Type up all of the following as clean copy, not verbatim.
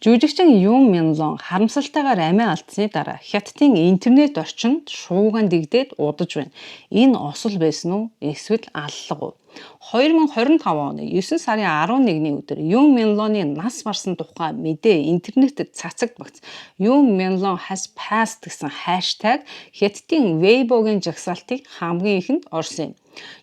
Жүжигчин Юм Минлон харамсалтайгаар амиа алдсаны дараа Хятадын интернет орчинд шуугиан дэгдээд удаж байна. Энэ осол байсан уу? Эсвэл аллага уу? 2025 оны 9 сарын 11-ний өдөр Юм Минлоны нас барсан тухай мэдээ интернетэд цацагдмагц. "Юм Минлон has passed" гэсэн hashtag Хятадын Weibo-гийн жагсаалтыг хамгийн ихэнд орсон юм.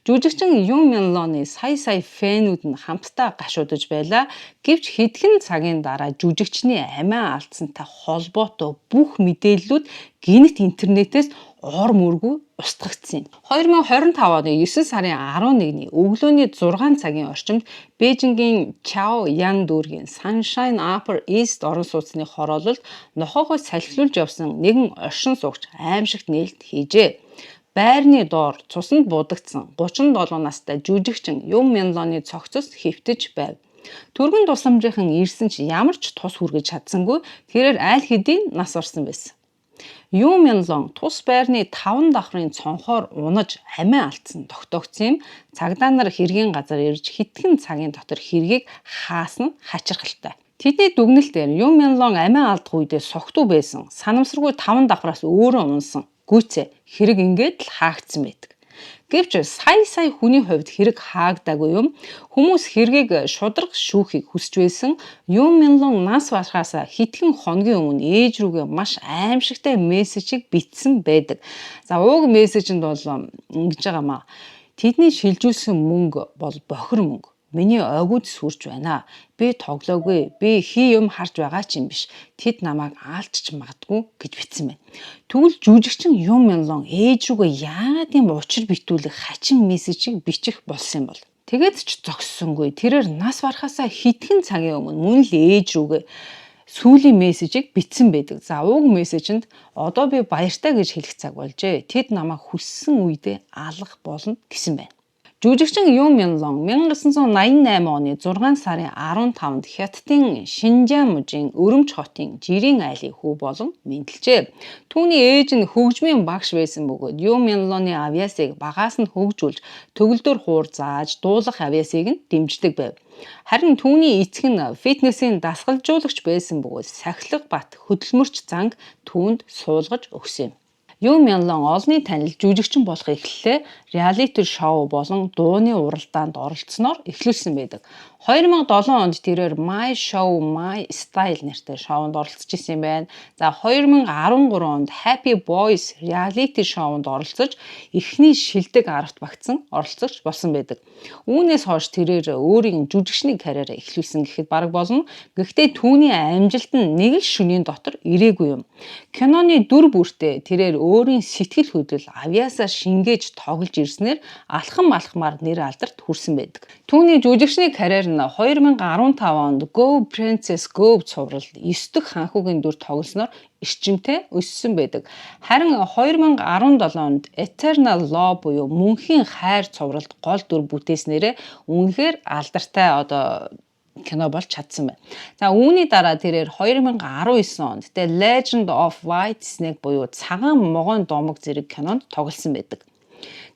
Жүжигчин Юм Минлоны сая сая fan үүд нь хамтдаа гашуудаж байлаа. Гэвч хэдхэн цагийн дараа жүжигчний амиа алдсантай холбоотой бүх мэдээллүүд гэнэт интернетээс ор мөргүй устгагдсан юм. 2025 оны 9 сарын 11-ний өглөөний 6 цагийн орчимд Бээжингийн Чао Ян дүүргийн Sunshine Upper East орон сууцны хороололд нохойгоо салхилуулж явсан нэгэн оршин суугч аймшигт нээлт хийжээ. Байрны доор цуснд будагдсан 37 настай жүжигчин Юм Минлоны цогцос хэвтэж байв. Түргэн тусламжийнхан ирсэн ч ямар ч тус хүргэж чадсангүй, тэрээр аль хэдийн нас барсан байсан. Юм Минлон тус байрны таван давхрын цонхоор унаж амиа алдсан тогтоогдсон юм. Цагдаа нар хэргийн газар ирж хэдхэн цагийн дотор хэргийг хаасан нь хачирхалтай. Тэдний дүгнэлтээр Юм Минлон амиа алдах үедээ согтуу байсан. Санамсаргүй таван давхраас өөрөө унасан. Гүйцээ, хэрэг ингээд л хаагдсан байдаг. Гэвч сая сая хүний хувьд хэрэг хаагдаагүй юм. Хүмүүс хэргийг шударга шүүхийг хүсэж байсан. Юм Минлон нас барахаас хэдхэн хоногийн өмнө ээж рүүгээ маш аймшигтай мессежийг бичсэн байдаг. За, уг мессежинд бол ингэж байгаа маа. "Тэдний шилжүүлсэн мөнгө бол бохир мөнгө, миний огиуд сүрч байна. Би тоглоогүй. Би хий юм харж байгаа ч юм биш. Тэд намайг аалчч магадгүй" гэж бичсэн байна. Тэгвэл жүжигчин Юм Минлон ээж рүүгээ яагаад ийм учир битүүлэх хачин мессежийг бичих болсон юм бол? Тэгээд ч зогссонгүй. Тэрээр нас барахаасаа хэдхэн цагийн өмнө мөн л ээж рүүгээ сүүлийн мессежийг бичсэн байдаг. За, уг мессежинд "Одоо би баяртай гэж хэлэх цаг болжээ. Тэд намайг хүссэн үедээ алах болно" гэсэн байна. Жүжигчин Юм Минлон 1988 оны 6 сарын 15-нд Хятадын Шинжаан мужийн Өрөмч хотын Жирийн айлын хүү болон мэндэлжээ. Түүний ээж нь хөгжмийн багш байсан бөгөөд Юм Минлоны авьяасыг багаас нь хөгжүүлж, төгөлдөр хуур зааж, дуулах авьяасыг нь дэмждэг байв. Харин түүний эцэг нь фитнесийн дасгалжуулагч байсан бөгөөд сахилга бат, хөдөлмөрч занг түүнд суулгаж өгсөн юм. Юм Минлон олонний танил жүжигчин болох эхлэлээ reality шоу болон дууны уралдаанд оролцсноор эхлүүлсэн байдаг. 2007 онд тэрээр My Show My Style нэртэй шоунд оролцож исэн юм байна. За, 2013 онд Happy Boys reality шоунд оролцож эхний шилдэг аравт багтсан оролцогч болсон байдаг. Үүнээс хойш тэрээр өөрийн жүжигчний карьераа эхлүүлсэн гэхэд бараг болно. Гэхдээ түүний амжилт нь нэг л шөнийн дотор ирээгүй юм. Киноны дүр бүртээ тэрээр өөрийн сэтгэл хөдлөл, авьяасаа шингээж тоглож ирснээр алхам алхмаар нэр алдарт хүрсэн байдаг. Түүний жүжигчний карьер нь 2015 онд Go Princess Go цуврал 9 дэх хаанхүүгийн дүр тоглосноор эрчимтэй өссөн байдаг. Харин 2017 онд Eternal Love буюу мөнхийн хайр цувралд гол дүр бүтээснээрээ үнэхээр алдартай одоо кино болж чадсан байна. За, үүний дараа тэрээр 2019 онд The Legend of White Snake буюу цагаан могойн домог зэрэг кинонд тоглосон байдаг.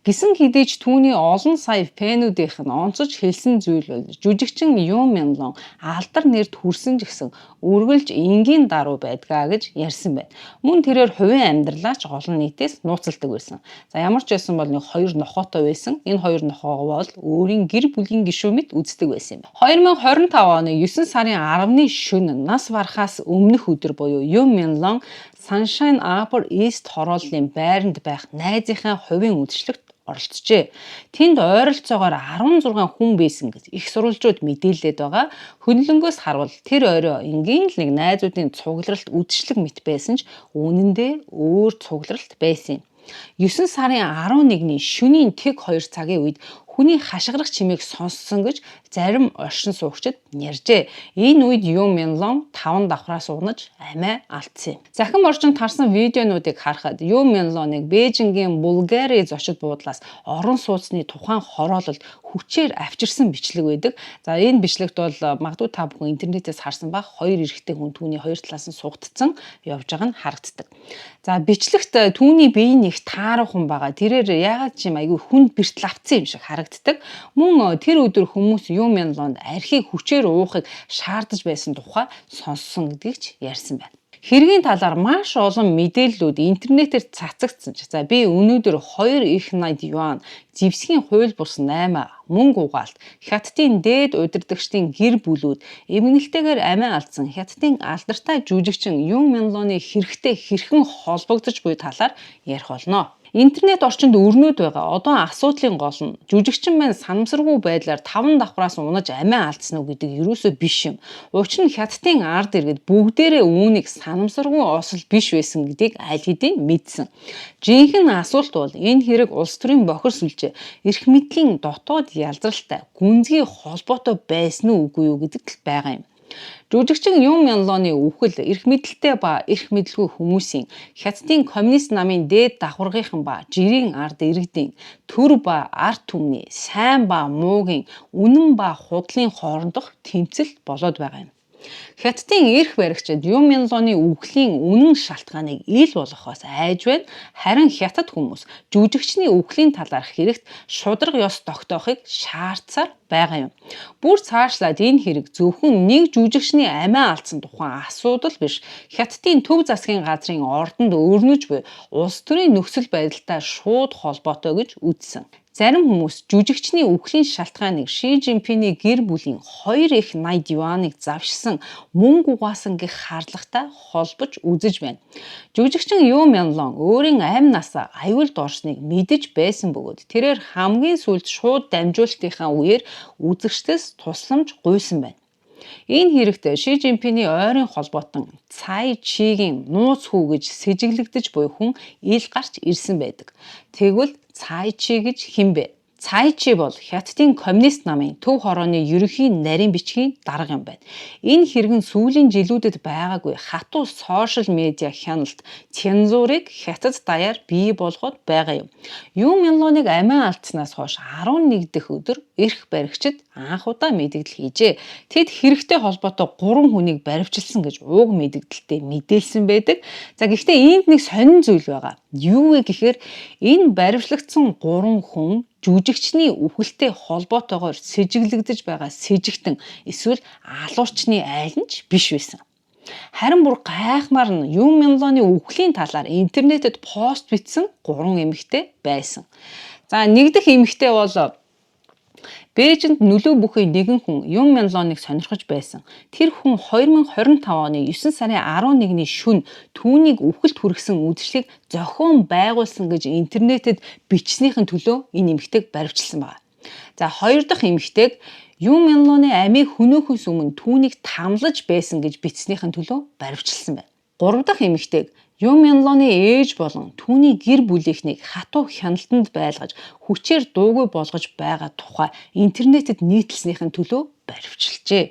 Гэсэн хэдий ч түүний олон сая fan үүдийнх нь онцож хэлсэн зүйл бол жүжигчин Юм Минлон алдар нэрд хүрсэн ч гэсэн үргэлж энгийн даруй байдгаа гэж ярьсан байна. Мөн тэрээр хувийн амьдралаа ч олон нийтээс нууцладаг байсан. За, ямар ч байсан бол нэг хоёр нохойтой байсан. Энэ хоёр нохойгоо бол өөрийн гэр бүлийн гишүүн мэт үздэг байсан юм. 2025 оны 9 сарын 10-ны шөнө нас барахаас өмнөх өдөр буюу Юм Минлон Sunshine Upper East хорооллын байранд байх найзынхаа хувийн үдшилтэд оролцжээ. Тэнд ойролцоогоор 16 хүн байсан гэж их сурвалжууд мэдээлээд байгаа. Хөндлөнгөөс харвал тэр орой энгийн л нэг найзуудын цугларалт, үдшилэг мэт байсан ч үнэндээ өөр цугларалт байсан юм. 9 сарын 11-ний шөнийн тэг 2 цагийн үед хүний хашгирах чимээг сонссон гэж зарим оршин суугчид ярьжээ. Энэ үед Юм Минлон таван давхраас унаж амиа алдсан юм. Цахим орчинд тарсан видеонуудыг харахад Юм Минлоныг Бээжингийн Булгари зочид буудлаас орон сууцны тухайн хороололд хүчээр авчирсан бичлэг байдаг. За, энэ бичлэгт бол магадгүй та бүхэн интернетээс харсан байх, хоёр эрэгтэй хүн түүний хоёр талаас нь сугдсан явж байгаа нь харагддаг. За, бичлэгт түүний бие нь их тааруухан байгаа. Тэрээр яагаад ч юм айгүй хүнд бэртэл авцсан юм шиг харагддаг. харагддаг. Мөн тэр өдөр хүмүүс Юм Янлонд архийг хүчээр уухыг шаардаж байсан тухай сонссон гэдгийг ч ярьсан байна. Хэргийн талаар маш олон мэдээллүүд интернетээр цацагдсан ч за би өнөөдөр 2 их 80 юан, зэвсгийн хууль бус 8, мөнгө угаалт, Хятадын дээд удирдагчдын гэр бүлүүд, эмгэнэлтэйгээр амиа алдсан Хятадын алдартай жүжигчин Юм Янлоны хэрэгтэй хэрхэн холбогдож буй талаар ярих болно. Интернет орчинд өрнөд байгаа одоо асуудлын гол нь жүжигчин маань санамсаргүй байдлаар 5 давхраас унаж амиа алдсан уу гэдэг ерөөсөө биш юм. Учир нь Хятадын ард иргэд бүгдээрээ үүнийг санамсаргүй осол биш байсан гэдгийг аль хэдийн мэдсэн. Жинхэнэ асуулт бол энэ хэрэг улс төрийн бохир сүлжээ, эрх мэдлийн дотоод ялзралтай гүнзгий холбоотой байсан уу үгүй юу гэдэг л байгаа юм. Жүжигчин Юм Янлоны үхэл эрх мэдэлтэй ба эрх мэдэлгүй хүмүүсийн, Хятадын коммунист намын дээд давхаргынхан ба жирийн ард иргэдийн, төр ба ард түмний, сайн ба муугийн, үнэн ба худлын хоорондох тэмцэл болоод байгаа юм. Хятадын эрх баригчид Юм Янлоны үхлийн үнэн шалтгааныг ил болгохоос айж байна. Харин хятад хүмүүс жүжигчний үхлийн талаарх хэрэгт шударга ёс тогтоохыг шаардсаар байгаа юм. Бүр цаашлаад энэ хэрэг зөвхөн нэг жүжигчний амиа алдсан тухайн асуудал биш. Хятадын төв засгийн газрын ордонд өрнөж буй улс төрийн нөхцөл байдалтай шууд холбоотой гэж үзсэн. Зарим хүмүүс жүжигчний үхлийн шалтгааныг Ши Жинпиний гэр бүлийн 2 их 80 юаныг завшсан мөнгө угаасан гэх хардлагатай холбож үзэж байна. Жүжигчин Юм Янлон өөрийн амь насаа аюулд орсныг мэдэж байсан бөгөөд тэрээр хамгийн сүүлд шууд дамжуулалтынхаа үеэр үзэгчдээс тусламж гуйсан байна. Энэ хэрэгт Ши Жинпиний ойрын холбоотон Цай Чигийн нууц хүү гэж сэжиглэгдэж буй хүн ил гарч ирсэн байдаг. Тэгвэл Цай Чи гэж хэн бэ? Цай Чи бол Хятадын коммунист намын төв хорооны ерөнхий нарийн бичгийн дарга юм байна. Энэ хэрэг нь сүүлийн жилүүдэд байгаагүй хатуу сошиал медиа хяналт, цензурыг Хятад даяар бий болгоод байгаа юм. Юм Янлоныг амиа алдсанаас хойш 11 дэх өдөр эрх баригчид анх удаа мэдэгдэл хийжээ. Тэд хэрэгтэй холбоотой 3 хүнийг баривчилсан гэж уг мэдэгдэлтэй мэдээлсэн байдаг. За, гэхдээ энд нэг сонин зүйл байгаа. Юу вэ гэхээр энэ баривчлагдсан 3 хүн жүжигчний үхэлтэй холбоотойгоор сэжиглэгдэж байгаа сэжигтэн эсвэл алуурчны айл нь ч биш байсан. Харин бүр гайхмаар нь Юм Янлоны үхлийн талаар интернетэд пост бичсэн 3 эмэгтэй байсан. За, нэг дэх эмэгтэй бол Бээжинд нөлөө бүхий нэгэн хүн Юм Янлоныг сонирхож байсан. Тэр хүн 2025 оны 9 сарын 11-ний шөнө түүнийг үхэлд хүргэсэн үзэшлийг зохион байгуулсан гэж интернетэд бичснийхэн төлөө энэ эмэгтэйг баривчилсан байна. За, хоёр дахь эмэгтэйг Юм Янлоны амийг хөнөөхөөс өмнө түүнийг тамлаж байсан гэж бичснийхэн төлөө баривчилсан байна. Гурав дахь эмэгтэйг Юм Янлоны ээж болон түүний гэр бүлийнхнийг хатуу хяналтанд байлгаж, хүчээр дуугүй болгож байгаа тухай интернетэд нийтэлснийхэн төлөө баривчилжээ.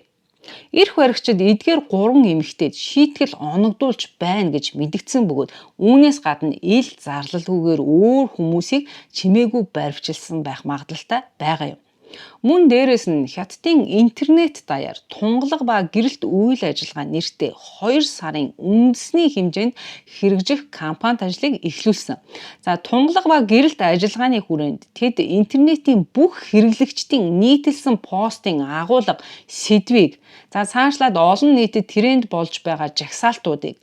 Эрх баригчид эдгээр гурван эмэгтэйд шийтгэл оногдуулж байна гэж мэдэгдсэн бөгөөд үүнээс гадна ил зарлалгүйгээр өөр хүмүүсийг чимээгүй баривчилсан байх магадлалтай байгаа юм. Мөн дээрэс нь Хятадын интернет даяар тунгалаг ба гэрэлт үйл ажиллагаа нэртэй 2 сарын үндэсний хэмжээнд хэрэгжих кампанит ажлыг эхлүүлсэн. За, тунгалаг ба гэрэлт ажиллагааны хүрээнд тэд интернетийн бүх хэрэглэгчдийн нийтэлсэн постын агуулга, сэдвийг, за цаашлаад олон нийтэд тренд болж байгаа жагсаалтуудыг,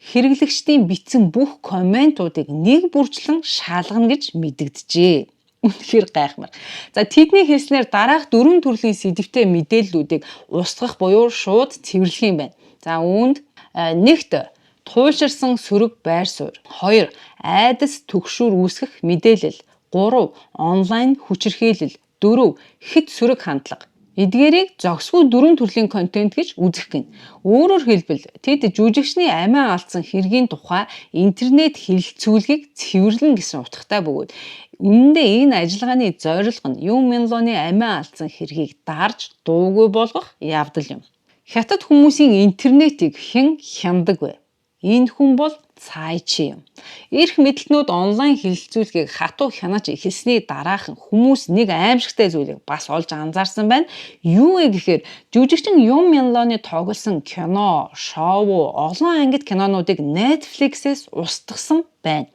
хэрэглэгчдийн бичсэн бүх комментуудыг нэг бүрчлэн шалгана гэж мэдэгджээ. Үнэхээр гайхмаар. За, тэдний хэлснээр дараах дөрвөн төрлийн сэдэвтэй мэдээллүүдийг устгах буюу шууд цэвэрлэх юм байна. За, үүнд нэгт туйлширсан сөрөг байр суурь, 2 айдас түгшүүр үүсгэх мэдээлэл, 3 онлайн хүчирхийлэл, 4 хэт сөрөг хандлага. Эдгээрийг зохисгүй дөрвөн төрлийн контент гэж үзэх гэнэ. Өөрөөр хэлбэл тэд жүжигчний амиа алдсан хэргийн тухай интернет хэлэлцүүлгийг цэвэрлэнэ гэсэн утгатай бөгөөд үнэндээ энэ ажиллагааны зорилго нь Юм Янлоны амиа алдсан хэргийг дарж дуугүй болгох явдал юм. Хятад хүмүүсийн интернетийг хэн хянадаг вэ? Энэ хүн бол Цай Чи юм. Эрх мэдэлтнүүд онлайн хэлэлцүүлгийг хатуу хянаж эхэлсний дараахан хүмүүс нэг аймшигтай зүйлийг бас олж анзаарсан байна. Юу вэ гэхээр жүжигчин Юм Янлоны тоглосон кино, шоу, олон ангид кинонуудыг Netflix-ээс устгасан байна.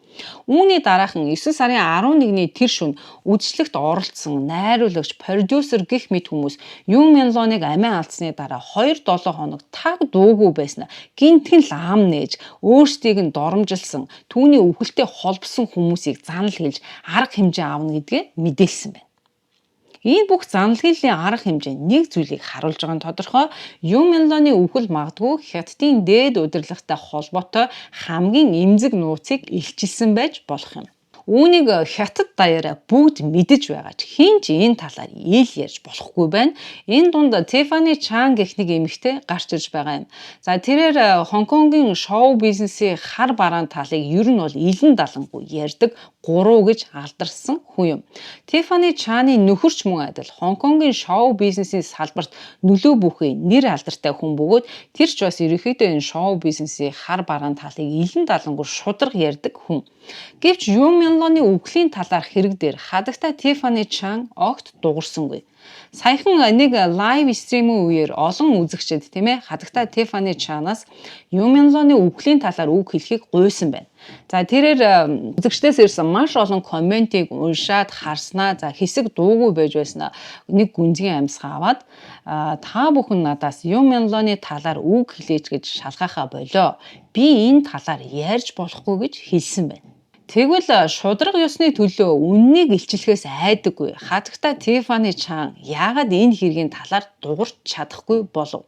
Үүний дараахан 9 сарын 11-ний тэр шөнө үдшилтэд оролцсон найруулагч, продюсер гэх мэт хүмүүс Юм Мянлоныг амиа алдсны дараа 2-7 хоног таг дуугүй байснаа гинтхэн л ам нээж, өөрсдийг нь доромжилсан, түүний үхэлтэд холбосон хүмүүсийг занал хэлж арга хэмжээ авна гэдгээ мэдээлсэн байна. Энэ бүх занал хийлийн арга хэмжээ нэг зүйлийг харуулж байгаа нь тодорхой. Юм Мянлоны үхэл магадгүй Хятадын дээд удирдлагатай холбоотой хамгийн эмзэг нууцыг илчилсэн байж болох юм. Үүнийг Хятад даяараа бүгд мэдэж байгаа ч хэн ч энэ талаар ил ярьж болохгүй байна. Энэ дунд Тиффани Чан гэх нэг эмэгтэй гарч ирж байгаа юм. За, тэрээр Хонконгийн шоу бизнесийн хар бараан талыг ер нь бол илэн далангүй ярьдаг гуруу гэж алдарсан хүн юм. Тиффани Чаны нөхөр ч мөн адил Хонконгийн шоу бизнесийн салбарт нөлөө бүхий нэр алдартай хүн бөгөөд тэр ч бас ерөнхийдөө энэ шоу бизнесийн хар бараан талыг илэн далангүй шударга ярьдаг хүн. Гэвч Юм Мянлоны үхлийн талаарх хэрэг дээр хадагтай Тиффани Чан огт дугарсангүй. Саяхан нэг live stream ийн үеэр олон үзэгчид, тийм ээ, хадагтай Тиффани Чанаас Юм Мянлоны үхлийн талаар үг хэлэхийг гуйсан байна. За, тэрээр үзэгчдээс ирсэн маш олон comment ийг уншаад харснаа, за, хэсэг дуугүй байж байснаа нэг гүнзгий амьсгаа аваад, "Та бүхэн надаас Юм Мянлоны талаар үг хэлээч гэж шалгаахаа болио. Би энэ талаар ярьж болохгүй" гэж хэлсэн байна. Тэгвэл шударга ёсны төлөө үнэнийг илчлэхээс айдаггүй хадагтай Тиффани Чан яагаад энэ хэргийн талаар дугарч чадахгүй болов?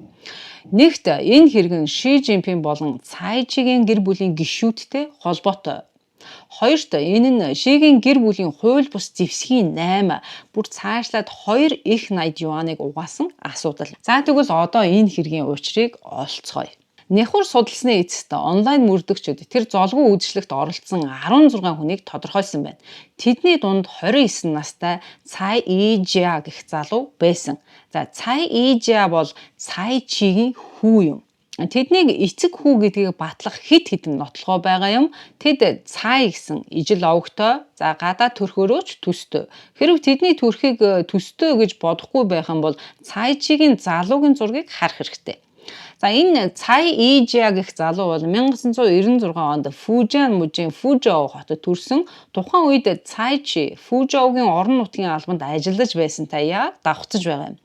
Нэгт, энэ хэрэг нь Ши Жинпин болон Цай Чигийн гэр бүлийн гишүүдтэй холбоотой. Хоёрт, энэ нь Шигийн гэр бүлийн хууль бус зэвсгийн 8, бүр цаашлаад 2 их 80 юаныг угаасан асуудал. За, тэгвэл одоо энэ хэргийн учрыг олцгоё. Няхуур судалсны эцэст онлайн мөрдөгчид тэр золгүй үдшилтэд оролцсон 16 хүнийг тодорхойлсон байна. Тэдний дунд 29 настай Цай Ижиа гэх залуу байсан. За, Цай Ижиа бол Цай Чигийн хүү юм. Тэднийг эцэг хүү гэдгийг батлах хэд хэдэн нотлогоо байгаа юм. Тэд Цай гэсэн ижил овогтой, за, гадаад төрхөөрөө ч төстэй. Хэрэв тэдний төрхийг төстэй гэж бодохгүй байх юм бол Цай Чигийн залуугийн зургийг харах хэрэгтэй. За, энэ Цай Ижиа гэх залуу бол 1996 онд Фужан мужийн Фужоу хотод төрсөн. Тухайн үед Цай Чи Фужоугийн орон нутгийн албанд ажиллаж байсантай яг давхцаж байгаа юм.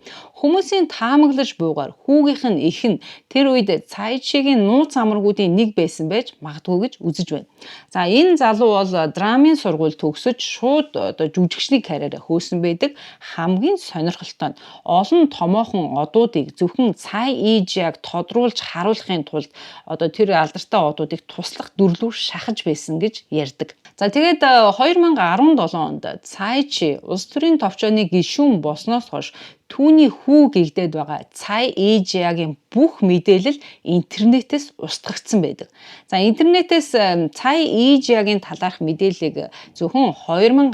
Хүмүүсийн таамаглаж буйгаар хүүгийнх нь эх нь тэр үед Цай Чигийн нууц амрагуудын нэг байсан байж магадгүй гэж үзэж байна. За, энэ залуу бол драмын сургууль төгсөж, шууд одоо жүжигчний карьераа хөөсөн байдаг. Хамгийн сонирхолтой нь олон томоохон одуудыг зөвхөн Цай Ижиаг тодруулж харуулахын тулд одоо тэр алдартай одуудыг туслах дүрлүү шахаж байсан гэж ярьдаг. За, тэгээд 2017 онд Цай Чи улс төрийн товчооны гишүүн болсноос хойш түүний хүү гэгдээд байгаа Цай Ижиагийн бүх мэдээлэл интернетээс устгагдсан байдаг. За, интернетээс Цай Ижиагийн талаарх мэдээллийг зөвхөн 2017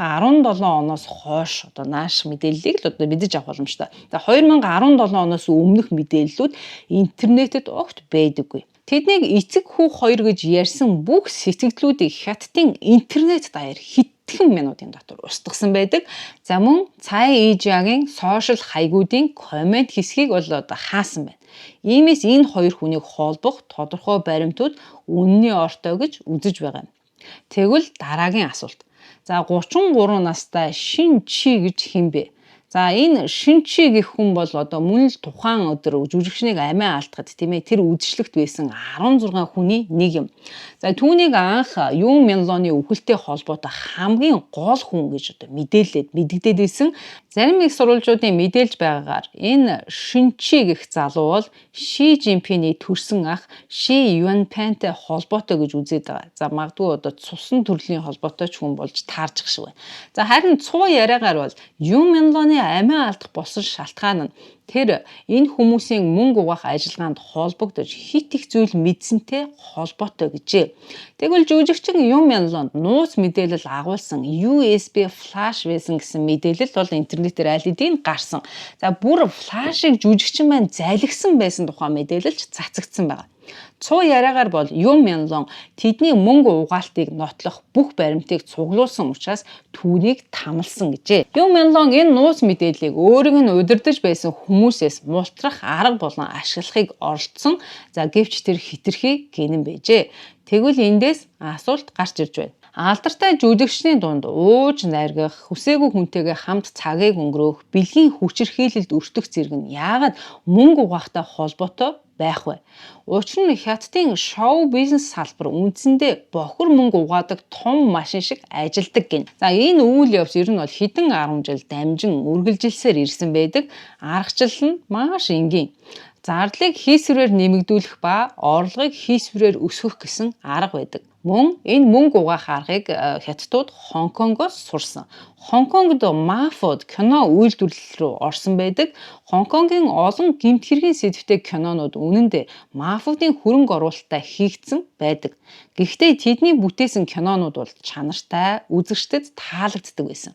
оноос хойш одоо нааш мэдээллийг л одоо мэдэж авах боломжтой. За, 2017 оноос өмнөх мэдээллүүд интернетэд огт байдаггүй. Тэднийг эцэг хүү хоёр гэж ярьсан бүх сэтгэгдлүүдийг Хятадын интернет даяар хэдхэн минутын дотор устгасан байдаг. За, мөн Цай Ижиагийн social хаягуудын comment хэсгийг бол одоо хаасан байна. Иймээс энэ хоёр хүнийг холбох тодорхой баримтууд үнэний ортой гэж үзэж байгаа юм. Тэгвэл дараагийн асуулт. За, 33 настай Шин Чи гэж хэн бэ? За, энэ Шинчи гэх хүн бол одоо мөн л тухайн өдөр жүжигчнийг амиа алдахад, тийм ээ, тэр үдшилтэд байсан 16 хүний нэг юм. За, түүнийг анх Юн Мянлоны үхэлтэй холбоотой хамгийн гол хүн гэж одоо мэдээлээд мэдэгдээд байсан. Зарим их сурвалжуудын мэдээлж байгаагаар энэ Шинчи гэх залуу бол Ши Жинпиний төрсөн ах Ши Юанпантай холбоотой гэж үзээд байгаа. За, магадгүй одоо цусан төрлийн холбоотой ч хүн болж таарчих шиг байна. За, харин цуу яриагаар бол Юн Мянлоны амиа алдах болсон шалтгаан нь тэр энэ хүмүүсийн мөнгө угаах ажиллагаанд холбогдож хэт их зүйл мэдсэнтэй холбоотой гэжээ. Тэгвэл жүжигчин Юм Янлонд нууц мэдээлэл агуулсан USB flash байсан гэсэн мэдээлэл бол интернетээр аль хэдийн гарсан. За, бүр flash ыг жүжигчин маань залгисан байсан тухай мэдээлэл ч цацагдсан байна. Цуу яриагаар бол Юм Янлон тэдний мөнгө угаалтыг нотлох бүх баримтыг цуглуулсан учраас түүнийг тамалсан гэжээ. Юм Янлон энэ нууц мэдээллийг өөрийг нь удирдах байсан хүмүүсээс мултрах арга болон ашиглахыг оролдсон. За, гэвч тэр хэтэрхий гэнэн байжээ. Тэгвэл эндээс асуулт гарч ирж байна. Алдартай жүжигчдийн дунд ууж наргих, хүсээгүй хүнтэйгээ хамт цагийг өнгөрөөх, бэлгийн хүчирхийлэлд өртөх зэрэг нь яагаад мөнгө угаахтай холбоотой байх вэ? Учир нь Хятадын шоу бизнес салбар үндсэндээ бохир мөнгө угаадаг том машин шиг ажилладаг гэнэ. За, энэ үйл явц ер нь бол хэдэн 10 жил дамжин үргэлжилсээр ирсэн байдаг. Аргачлал нь маш энгийн. Зардлыг хийсвэрээр нэмэгдүүлэх ба орлогыг хийсвэрээр өсгөх гэсэн арга байдаг. Мөн энэ мөнгө угаах аргыг хятадууд Хонконгоос сурсан. Хонконгд мафууд кино үйлдвэрлэл рүү орсон байдаг. Хонконгийн олон гэмт хэргийн сэдэвтэй кинонууд үнэндээ мафуудын хөрөнгө оруулалттай хийгдсэн байдаг. Гэхдээ тэдний бүтээсэн кинонууд бол чанартай, үзэгчдэд таалагддаг байсан.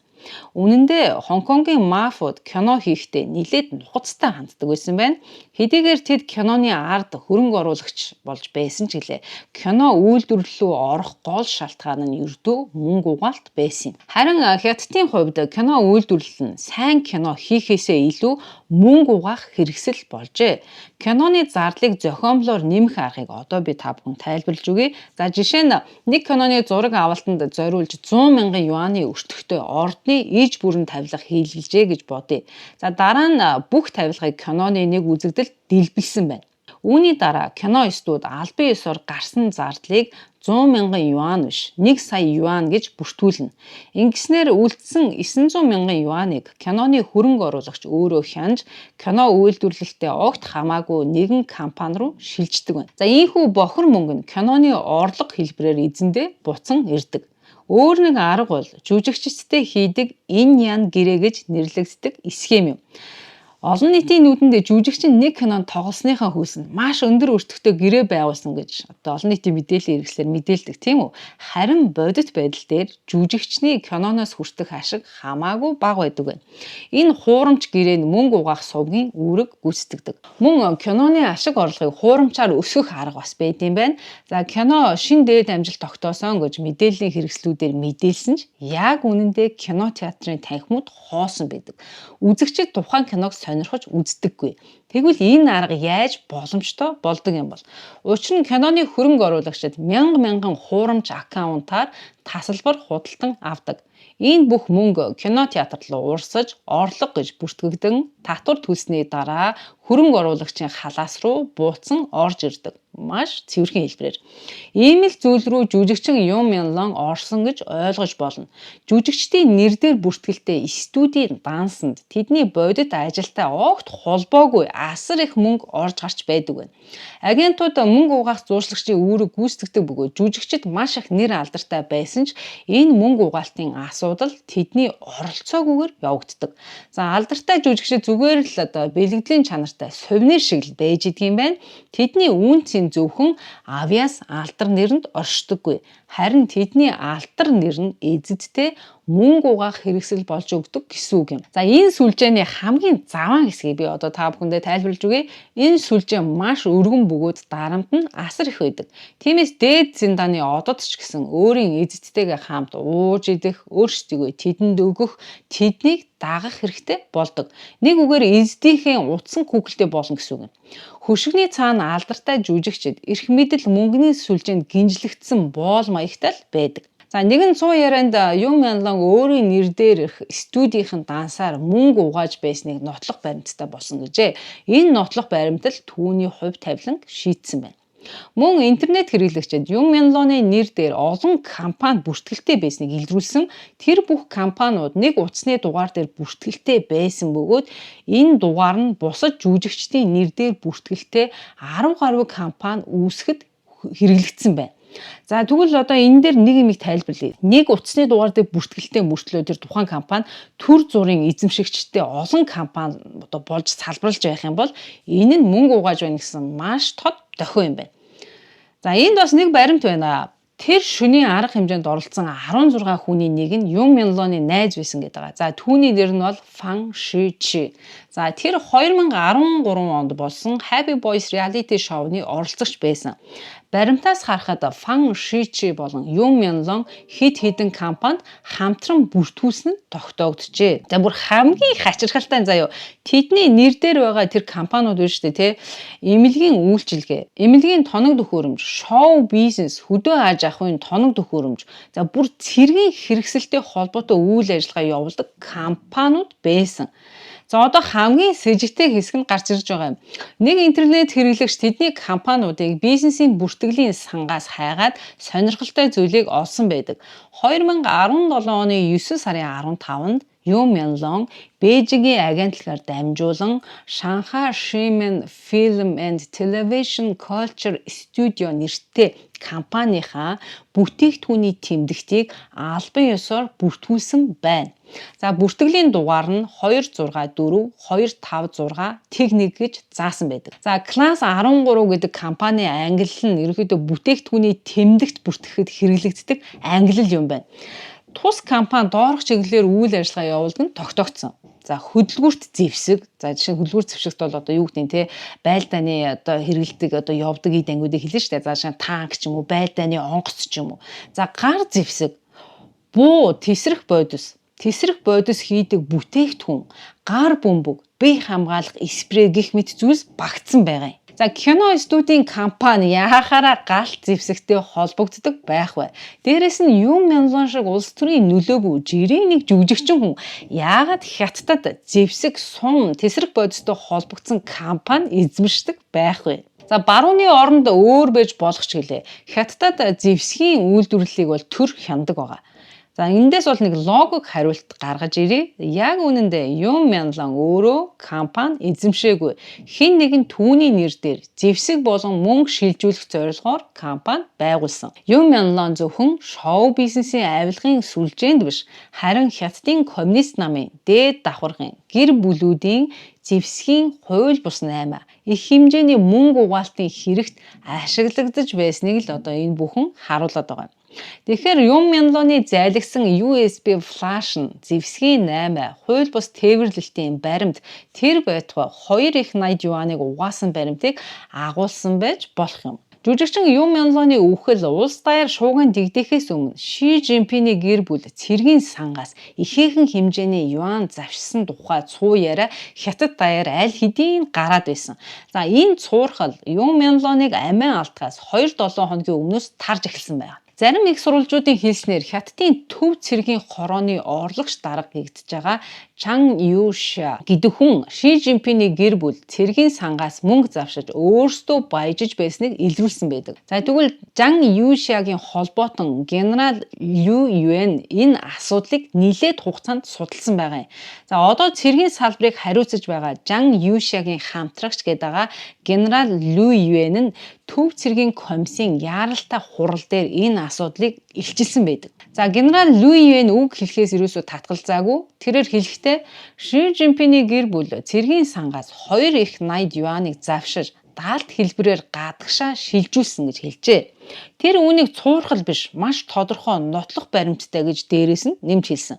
Үнэн дээр Хонконгийн мафууд кино хийхдээ нэлээд нухацтай ханддаг байсан байна. Хэдийгээр тэд киноны ард хөрөнгө оруулагч болж байсан ч гэлээ. Кино үйлдвэрлэл рүү орох гол шалтгаан нь ердөө мөнгө угаалт байсан юм. Харин Хятадын хувьд кино үйлдвэрлэл нь сайн кино хийхээсээ илүү мөнгө угаах хэрэгсэл болжээ. Киноны зардлыг зохиомлоор нэмэх аргыг одоо би та бүхэн тайлбарлаж өгье. За, жишээ нь нэг киноны зураг авалтанд зориулж 100 мянган юаны өртөгтэй ордны иж бүрэн тавилга хийлгэжээ гэж бодъё. За, дараа нь бүх тавилгыг киноны нэг үзэгдэлд дэлбэлсэн байна. Үүний дараа кино студи албан ёсоор гарсан зардлыг 100 мянган юан биш, 1 сая юан гэж бүртгүүлнэ. Ингэснээр үлдсэн 900 мянган юаныг киноны хөрөнгө оруулагч өөрөө хянаж, кино үйлдвэрлэлтэй огт хамаагүй нэгэн компани руу шилждэг байна. За, ийнхүү бохир мөнгө нь киноны орлого хэлбэрээр эзэндээ буцан ирдэг. Өөр нэг арга бол жүжигчидтэй хийдэг инь ян гэрээ гэж нэрлэгддэг схем юм. Олон нийтийн нүдэнд жүжигчин нэг кинонд тоглосныхаа хөлсөнд маш өндөр өртөгтэй гэрээ байгуулсан гэж одоо олон нийтийн мэдээллийн хэрэгслээр мэдээлдэг, тийм үү? Харин бодит байдал дээр жүжигчний киноноос хүртэх ашиг хамаагүй бага байдаг байна. Энэ хуурамч гэрээ нь мөнгө угаах сувгийн үүрэг гүйцэтгэдэг. Мөн киноны ашиг орлогыг хуурамчаар өсгөх арга бас байдаг юм байна. За, кино шинэ дээд амжилт тогтоосон гэж мэдээллийн хэрэгслүүдээр мэдээлсэн ч яг үнэндээ кино театрын танхимууд хоосон байдаг. Үзэгчид тухайн киног сонирхож үздэггүй. Тэгвэл энэ арга яаж боломжтой болдог юм бол? Учир нь киноны хөрөнгө оруулагчид мянга мянган хуурамч аккаунтаар тасалбар худалдан авдаг. Энэ бүх мөнгө кино театр руу урсаж, орлого гэж бүртгэгдэн, татвар төлсний дараа хөрөнгө оруулагчийн халаас руу буутсан орж ирдэг. Маш цэвэрхэн хэлбэрээр. Ийм л зүйл рүү жүжигчин Юм Янлон орсон гэж ойлгож болно. Жүжигчдийн нэр дээр бүртгэлтэй студийн дансанд тэдний бодит ажилтай огт холбоогүй асар их мөнгө орж гарч байдаг байна. Агентууд мөнгө угаах зууршлагчийн үүрэг гүйцэтгэдэг бөгөөд жүжигчид маш их нэр алдартай байсан ч энэ мөнгө угаалтын асуудал тэдний оролцоогүйгээр явагддаг. За, алдартай жүжигчид зүгээр л одоо бэлгэдлийн чанартай сувенир шиг л байж байдаг юм байна. Тэдний үнэ цэн зөвхөн авьяас алдар нэрэнд оршдоггүй. Харин тэдний алдар нэр нь эзэдтэй мөнгө угаах хэрэгсэл болж өгдөг гэсэн үг юм. За, энэ сүлжээний хамгийн заваан хэсгийг би одоо та бүхэндээ тайлбарлаж өгье. Энэ сүлжээ маш өргөн бөгөөд дарамт нь асар их байдаг. Тиймээс дээд зиндааны одод ч гэсэн өөрийн эзэдтэйгээ хамт ууж идэх, өөрсдийгөө тэдэнд өгөх, тэднийг дагах хэрэгтэй болдог. Нэг үгээр эздийнхээ утсан хүүхэлтэй болно гэсэн үг юм. Хөшигний цаана алдартай жүжигчид эрх мэдэл, мөнгөний сүлжээнд гинжлэгдсэн боол маягтай л байдаг. За, нэгэн цуу ярианд Юм Янлон өөрийн нэр дээрх студийнхэн дансаар мөнгө угааж байсныг нотлох баримттай болсон гэжээ. Энэ нотлох баримт л түүний хувь тавилан шийдсэн байна. Мөн интернет хэрэглэгчид Юм Янлоны нэр дээр олон компани бүртгэлтэй байсныг илрүүлсэн. Тэр бүх компаниуд нэг утасны дугаар дээр бүртгэлтэй байсан бөгөөд энэ дугаар нь бусад жүжигчдийн нэр дээр бүртгэлтэй 10 гаруй компани үүсгэхэд хэрэглэгдсэн байна. За, тэгвэл одоо энэ дээр нэг юмыг тайлбарлая. Нэг утасны дугаар дээр бүртгэлтэй мөртлөө тэр тухайн компани түр зуурын эзэмшигчтэй олон компани одоо болж салбарлаж байх юм бол энэ нь мөнгө угааж байна гэсэн маш тод дохио юм байна. За, энд бас нэг баримт байна. Тэр шөнийн арга хэмжээнд оролцсон 16 хүний нэг нь Юм Янлоны найз байсан гэдэг байгаа. За, түүний нэр нь бол Фан Ши Чи. За, тэр 2013 онд болсон Happy Boys reality show-ны оролцогч байсан. Баримтаас харахад Фан Шичи болон Юм Мянлон хэд хэдэн компанид хамтран бүртгүүлсэн нь тогтоогджээ. За, бүр хамгийн хачирхалтай, заяо. Тэдний нэр дээр байгаа тэр компаниуд биш үү те. Эмнэлгийн үйлчилгээ, эмнэлгийн тоног төхөөрөмж, шоу бизнес, хөдөө аж ахуйн тоног төхөөрөмж. За, бүр цэргийн хэрэгсэлтэй холбоотой үйл ажиллагаа явуулдаг компаниуд байсан. За, одоо хамгийн сэжигтэй хэсэг нь гарч ирж байгаа юм. Нэг интернет хэрэглэгч тэдний компаниудыг бизнесийн бүртгэлийн сангаас хайгаад сонирхолтой зүйлийг олсон байдаг. 2017 оны 9 сарын 15-нд Юм Янлон Бээжингийн агентлагаар дамжуулан Шанхай Шимен Film and Television Culture Studio нэртэй компанийнхаа бүтээгдэхүүний тэмдэгтийг албан ёсоор бүртгүүлсэн байна. За, бүртгэлийн дугаар нь 264 256 тэг 1 гэж заасан байдаг. За, Class 13 гэдэг компани ангиллал нь ерөнхийдөө бүтээгдэхүүний тэмдэгт бүртгэхэд хэрэглэгддэг ангиллал юм байна. Тус компани доорх чиглэлээр үйл ажиллагаа явуулдаг нь тогтоогдсон. За, хөдөлгүүрт зэвсэг. За, жишээ нь хөдөлгүүрт зэвсэгт бол одоо юу гэдэг нь те, байлдааны одоо хэрэглэдэг, одоо явдаг эд ангиудыг хэлнэ шүү дээ. За, жишээ нь танк ч юм уу, байлдааны онгоц ч юм уу. За, гар зэвсэг, буу, тесрэх бодис, тесрэх бодис хийдэг бүтээгдэхүүн, гар бөмбөг, бие хамгаалах спрей гэх мэт зүйлс багтсан байгаа юм. За, кино студийн компани яахаараа галт зэвсэгтэй холбогддог байх вэ? Дээрэс нь Юм Мянлон шиг улс төрийн нөлөөгүй жирийн нэг жүжигчин хүн яагаад Хятадд зэвсэг, сум, тесрэх бодистой холбогдсон компани эзэмшдэг байх вэ? За, барууны оронд өөр байж болох ч гэлээ. Хятадд зэвсгийн үйлдвэрлэлийг бол төр хянадаг байгаа. За, эндээс бол нэг логик хариулт гаргаж ирье. Яг үнэндээ Юм Мянлан өөрөө компани эзэмшээгүй. Хэн нэгэн түүний нэр дээр зэвсэг болон мөнгө шилжүүлэх зорилгоор компани байгуулсан. Юм Мянлан зөвхөн шоу бизнесийн авилгын сүлжээнд биш, харин Хятадын коммунист намын дээд давхаргын гэр бүлүүдийн зэвсгийн хууль бус 8 их хэмжээний мөнгө угаалтын хэрэгт ашиглагдаж байсныг л одоо энэ бүхэн харуулад байгаа юм. Тэгэхээр Юм Мянлоны зайлгсан USB flash нь зэвсгийн 8 хууль бус тээвэрлэлтийн баримт, тэр байтугай 2 их 80 юаныг угаасан баримтыг агуулсан байж болох юм. Жүжигчин Юм Мянлоны үхэл улс даяар шуугиан дэгдэхээс өмнө Ши Жинпиний гэр бүл цэргийн сангаас ихээхэн хэмжээний юан завшсан тухай цуу яриа Хятад даяар аль хэдийн гараад байсан. За, энэ цуурхал Юм Мянлоныг амиа алдахаас 2-7 хоногийн өмнөөс тарж эхэлсэн байна. Зарим их сурвалжуудын хэлснээр Хятадын төв цэргийн хорооны орлогч дарга гэгдэж байгаа Чан Юша гэдэг хүн Ши Жинпиний гэр бүл цэргийн сангаас мөнгө завшиж өөрсдөө баяжиж байсныг илрүүлсэн байдаг. За, тэгвэл Жан Юшагийн холбоотон генерал Лю Юэн энэ асуудлыг нэлээд хугацаанд судалсан байгаа юм. За, одоо цэргийн салбарыг хариуцаж байгаа Жан Юшагийн хамтрагч гэдэг байгаа генерал Лю Юэн нь төв цэргийн комиссийн яаралтай хурал дээр энэ асуудлыг илчилсэн байдаг. За, генерал Лю Юэн үг хэлэхээс ерөөсөө татгалзаагүй. Тэрээр хэлэхдээ Ши Жинпиний гэр бүл цэргийн сангаас 2 их 80 юаныг завшиж даалт хэлбэрээр гадагшаа шилжүүлсэн гэж хэлжээ. Тэр үүнийг цуурхал биш, маш тодорхой нотлох баримттай гэж дээрээс нь нэмж хэлсэн.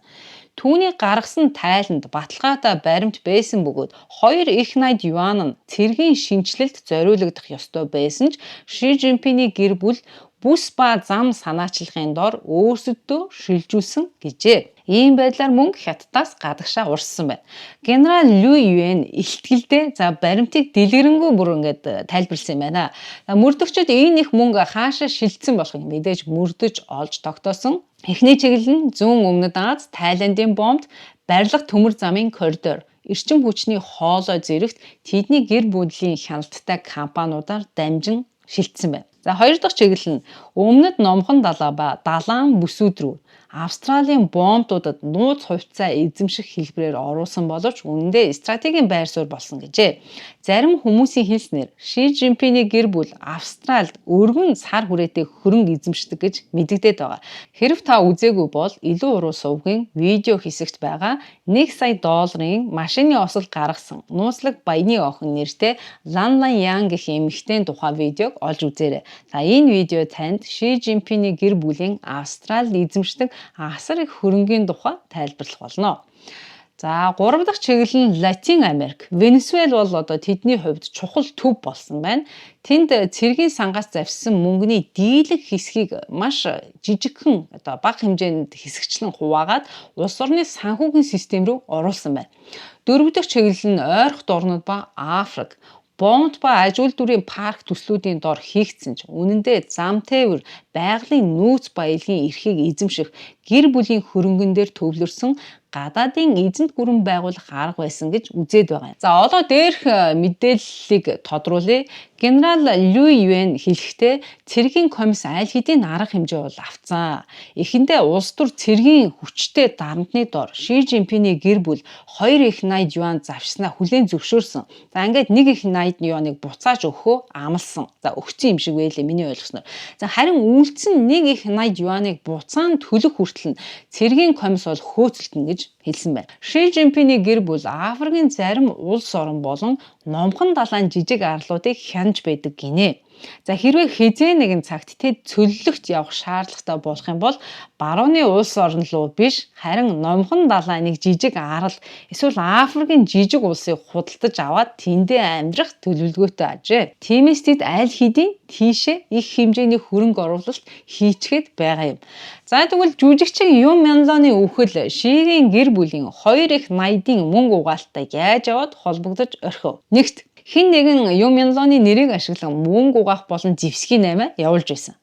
Түүний гаргасан тайланд баталгаатай баримт байсан бөгөөд 2 их 80 юан нь цэргийн шинэчлэлд зориулагдах ёстой байсан ч Ши Жинпиний гэр бүл бүс ба зам санаачлагын дор өөрсөддөө шилжүүлсэн гэжээ. Ийм байдлаар мөнгө Хятадаас гадагшаа урссан байна. Генерал Лю Юэн илтгэлдээ, за, баримтыг дэлгэрэнгүй бүр ингээд тайлбарласан юм байна. Мөрдөгчид энэ их мөнгө хаашаа шилжсэн болохыг мэдээж мөрдөж олж тогтоосон. Эхний чиглэл нь зүүн өмнөд Ази, Тайландын бомбд, барилга төмөр замын коридор, эрчим хүчний хоолой зэрэгт тэдний гэр бүлийн хяналттай компаниудаар дамжин шилжсэн байна. За, хоёр дахь чиглэл нь өмнөд номхон далай ба далайн бүсүүд рүү Австралийн бомбуудад нууц хувьцаа эзэмших хэлбэрээр оруулсан боловч үнэндээ стратегийн байр суурь болсон гэжээ. Зарим хүмүүсийн хэлснээр Ши Жинпиний гэр бүл Австралид өргөн сар хүрээтэй хөрөнгө эзэмшдэг гэж мэдэгдээд байгаа. Хэрэв та үзээгүй бол илүү уруу сувгийн видео хэсэгт байгаа 1 сая долларын машины осол гаргасан нууцлаг баяны охин нэртэй Лан Лан Ян гэх эмэгтэйн тухай видеог олж үзээрэй. За, энэ видео танд Ши Жинпиний гэр бүлийн Австралид эзэмшдэг асар их хөрөнгийн тухай тайлбарлах болно. За, гурав дахь чиглэл нь Латин Америк. Венесуэл бол одоо тэдний хувьд чухал төв болсон байна. Тэнд цэргийн сангаас завьсан мөнгөний дийлэнх хэсгийг маш жижигхэн, одоо бага хэмжээнд хэсэгчлэн хуваагаад улс орны санхүүгийн систем рүү оруулсан байна. Дөрөв дэх чиглэл нь ойрхот орнууд ба Африк. Боомт ба аж үйлдвэрийн парк төслүүдийн дор хийгдсэн ч үнэндээ зам тээвэр, байгалийн нөөц баялагын эрхийг эзэмших гэр бүлийн хөрөнгөн дээр төвлөрсөн гадаадын эзэнт гүрэн байгуулах арга байсан гэж үзээд байгаа юм. За, одоо дээрх мэдээллийг тодруулъя. Генерал Лю Юэн хэлэхдээ цэргийн комисс аль хэдийн арга хэмжээ бол авцсан. Эхэндээ улс төр цэргийн хүчтэй дарамтны дор Ши Жинпиний гэр бүл 2 их 80 юан завшснаа хүлээн зөвшөөрсөн. За, ингээд 1 их 80 юаныг буцааж өгөхөө амласан. За, өгсөн юм шиг байлээ миний ойлгосноор. За, харин үлдсэн 1 их 80 юаныг буцаан төлөх хүртэл нь цэргийн комисс бол хөөцөлдөнө гэж хэлсэн байна. Ши Жинпиний гэр бүл Африкийн зарим улс орон болон Номхон далайн жижиг арлуудыг хянаж байдаг гинэ. За, хэрвээ хэзээ нэгэн цагт тэд цөллөгт явах шаардлагатай болох юм бол барууны улс орн руу биш, харин Номхон далайн нэг жижиг арал эсвэл Африкийн жижиг улсыг худалдаж аваад тэндээ амьдрах төлөвлөгөөтэй ажээ. Тиймээс тэд аль хэдийн тийшээ их хэмжээний хөрөнгө оруулалт хийчихэд байгаа юм. За, тэгвэл жүжигчин Юм Мянлоны үхэл Шигийн гэр бүлийн 2 их 80-ын мөнгө угаалттай яаж яваад холбогдож орхив? Нэгт, хэн нэгэн Юм Мянлоны нэрийг ашиглан мөнгө угаах болон зэвсгийн аймаа явуулж байсан.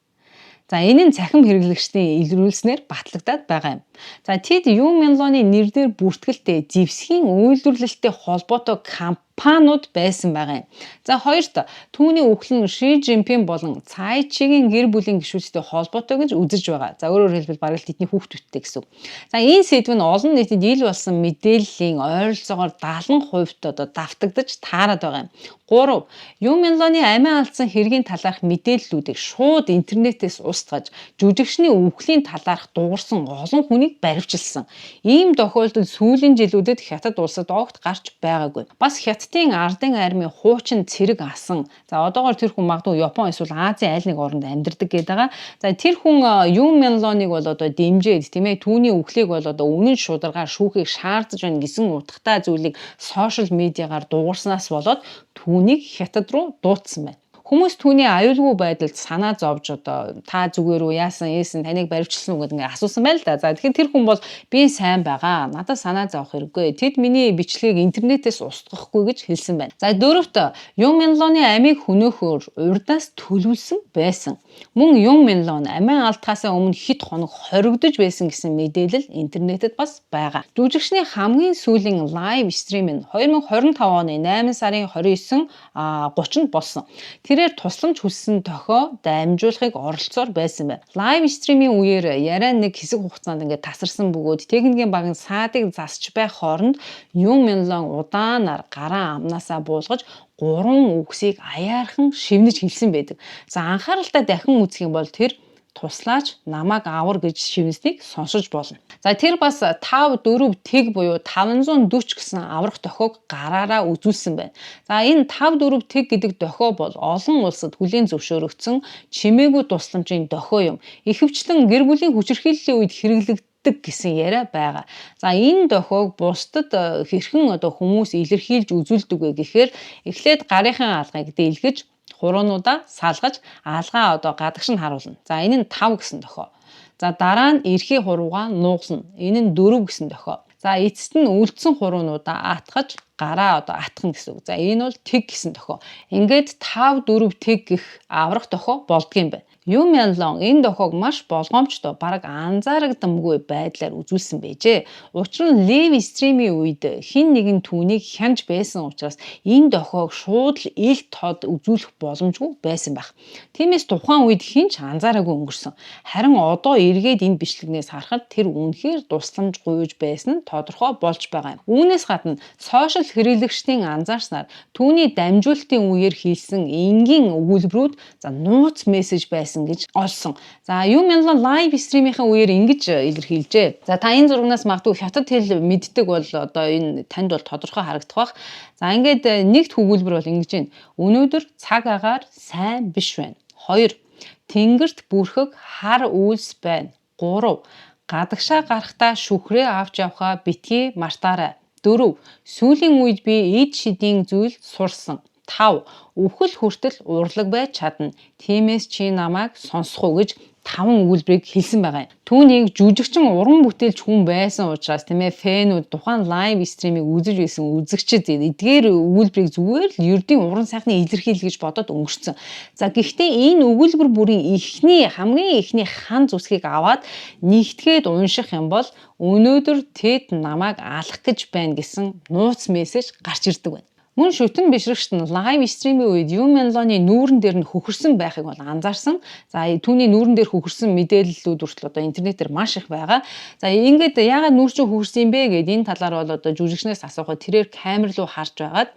За, энэ нь цахим хэрэглэгчдийн илрүүлснээр батлагдаад байгаа юм. За, тэд Юм Мянлоны нэр дээр бүртгэлтэй зэвсгийн үйлдвэрлэлтэй холбоотой компаниуд байсан байгаа юм. За, хоёрт, түүний үхэл нь Ши Жинпин болон Цай Чигийн гэр бүлийн гишүүдтэй холбоотой гэж үзэж байгаа. За, өөрөөр хэлбэл, бараг л тэдний хүүхдүүдтэй гэсэн үг. За, энэ сэдэв нь олон нийтэд ил болсон мэдээллийн ойролцоогоор 70% одоо давтагдаж таарад байгаа юм. 3. Юм Мянлоны амиа алдсан хэргийн талаарх мэдээллүүдийг шууд интернетээс устгаж, жүжигчний үхлийн талаарх дуугарсан олон хүнийг баривчилсан. Ийм тохиолдол сүүлийн жилүүдэд Хятад улсад огт гарч байгаагүй. Бас Хятадын ардын армийн хуучин цэрэг асан. За, одоогоор тэр хүн магадгүй Япон эсвэл Азийн аль нэг оронд амьдардаг гэдэг байгаа. За, тэр хүн Юм Мянлоныг бол одоо дэмжиж, тийм ээ, түүний үхлийг бол одоо үнэн шударгаар шүүхийг шаардаж байна гэсэн утгатай зүйлийг social media-гаар дуугарснаас болоод түүнийг Хятад руу дуудсан байна. Хүмүүс түүний аюулгүй байдалд санаа зовж, одоо та зүгээр үү, яасан ийсэн, таныг баривчилсан уу гэдэг ингээ асуусан байна л да. За, тэгэхээр тэр хүн бол би сайн байгаа. Надад санаа зовох хэрэггүй. Тэд миний бичлэгийг интернетээс устгахгүй гэж хэлсэн байна. За, дөрөвт, Юм Мянлоны амийг хөнөөхөөр урдаас төлөвлөсөн байсан. Мөн Юм Мянлон амиа алдахаасаа өмнө хэд хоног хоригдож байсан гэсэн мэдээлэл интернетэд бас байгаа. Жүжигчний хамгийн сүүлийн live stream нь 2025 оны 8 сарын 29 30-нд болсон. Тэрээр тусламж хүссэн дохио дамжуулахыг оролцсоор байсан байна. Live stream-ийн үеэр яриа нэг хэсэг хугацаанд ингээд тасарсан бөгөөд техникийн баг нь саадыг засч байх хооронд Юм Мянлон удаанаар гараа амнаасаа буулгаж, гурван үгсийг аяархан шивнэж хэлсэн байдаг. За, анхааралтай дахин үзэх юм бол тэр "Туслаач, намайг авар" гэж шивнэснийг сонсож болно. За, тэр бас 5 4 тэг буюу 540 гэсэн аврах дохиог гараараа үзүүлсэн байна. За, энэ 5 4 тэг гэдэг дохио бол олон улсад хүлээн зөвшөөрөгдсөн чимээгүй тусламжийн дохио юм. Ихэвчлэн гэр бүлийн хүчирхийллийн үед хэрэглэгддэг гэсэн яриа байгаа. За, энэ дохиог бусдад хэрхэн одоо хүмүүс илэрхийлж үзүүлдэг вэ гэхээр эхлээд гарынхаа алгыг дийлгэж, хуруунуудаа салгаж, алгаа одоо гадагш нь харуулна. За, энэ нь 5 гэсэн дохио. За, дараа нь эрхий хуруугаа нугална. Энэ нь 4 гэсэн дохио. За, эцэст нь үлдсэн хуруунуудаа атгаж, гараа одоо атгана гэсэн үг. За, энэ бол тэг гэсэн дохио. Ингээд 5 4 тэг гэх аврах дохио болдгийм байна. Юм Янлон энэ дохиог маш болгоомжтой, бараг анзаарагдамгүй байдлаар үзүүлсэн байжээ. Учир нь live stream-ийн үед хэн нэгэн түүнийг хянаж байсан учраас энэ дохиог шууд л ил тод үзүүлэх боломжгүй байсан байх. Тиймээс тухайн үед хэн ч анзаараагүй өнгөрсөн. Харин одоо эргээд энэ бичлэгнээс харахад тэр үнэхээр тусламж гуйж байсан нь тодорхой болж байгаа юм. Үүнээс гадна social хэрэглэгчдийн анзаарснаар түүний дамжуулалтын үеэр хийсэн энгийн өгүүлбэрүүд, за, нууц мессеж байсан гэж олсон. За, Юм Мянлон live stream-ийн үеэр ингэж илэрхийлжээ. За, та энэ зурагнаас магадгүй хятад хэл мэддэг бол одоо энэ танд бол тодорхой харагдах бах. За, ингээд нэгд өгүүлбэр бол ингэж байна. "Өнөөдөр цаг агаар сайн биш байна." 2. "Тэнгэрт бүрхэг хар үйлс байна." 3. "Гадагшаа гарахдаа шүхрээ авч явахаа битгий мартаарай." 4. Сүүлийн үед би эд шидийн зүйл сурсан. 5. Үхэл хүртэл урлаг байж чадна. Тиймээс чи намайг сонсох уу гэж таван өгүүлбэрийг хэлсэн байгаа юм. Түүнийг жүжигчин, уран бүтээлч хүн байсан учраас, тийм ээ, fan үүд, тухайн live stream ийг үзэж байсан үзэгчид эдгээр өгүүлбэрийг зүгээр л ердийн уран сайхны илэрхийлэл гэж бодоод өнгөрцөн. За, гэхдээ энэ өгүүлбэр бүрийн эхний, хамгийн эхний хан зүсгийг аваад нэгтгээд унших юм бол өнөөдөр тэд намайг алах гэж байна гэсэн нууц мессеж гарч ирдэг байна. Мөн шүтэн бишрэгчид нь live stream ийн үед Ю Мянлоны нүүрэн дээр нь хөхөрсөн байхыг бол анзаарсан. За, түүний нүүрэн дээр хөхөрсөн мэдээллүүд хүртэл одоо интернетээр маш их байгаа. За, ингээд яагаад нүүр чинь хөхөрсөн юм бэ гээд энэ талаар бол одоо жүжигчнээс асуухад тэрээр камер руу харж байгаад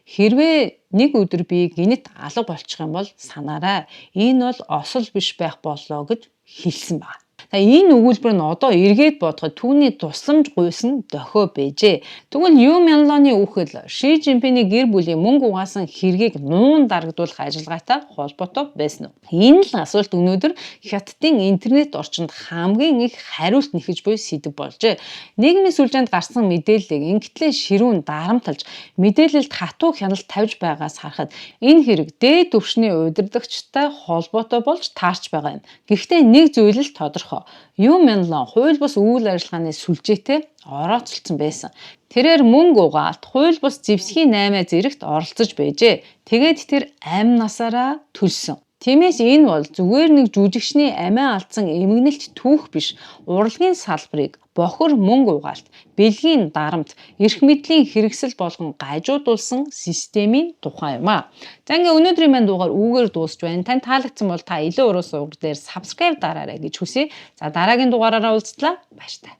хэрвээ нэг өдөр би гэнэт алга болчих юм бол санаарай. Энэ бол осол биш байх боллоо гэж хэлсэн байна. За, энэ өгүүлбэр нь одоо эргээд бодоход түүний тусламж гуйсан дохио байжээ. Тэгвэл Ю Мянлоны үхэл Ши Жинпиний гэр бүлийн мөнгө угаасан хэргийг нуун дарагдуулах ажиллагаатай холбоотой байсан уу? Энэ л асуулт өнөөдөр Хятадын интернет орчинд хамгийн их хариулт нэхэж буй сэдэв болжээ. Нийгмийн сүлжээнд гарсан мэдээллийг ингэтлээ ширүүн дарамталж, мэдээлэлд хатуу хяналт тавьж байгаас харахад энэ хэрэг дээд түвшний удирдагчтай холбоотой болж таарч байгаа юм. Гэхдээ нэг зүйл л тодорхой. Ю Мянлон хууль бус үйл ажиллагааны сүлжээтэй орооцолдсон байсан. Тэрээр мөнгө угаалт, хууль бус зэвсгийн 8 зэрэгт оролцож байжээ. Тэгээд тэр амь насаараа төлсөн. Тиймээс энэ бол зүгээр нэг жүжигчний амиа алдсан эмгэнэлт түүх биш. Урлагийн салбарыг бохир мөнгө угаалт, бэлгийн дарамт, эрх мэдлийн хэрэгсэл болгон гажуудуулсан системийн тухай юм аа. За, ингээ өнөөдрийн маань дугаар үүгээр дуусч байна. Танд таалагдсан бол та илүү уруу суваг дээр subscribe дараарай гэж хүсье. За, дараагийн дугаараараа уулзлаа. Баяртай.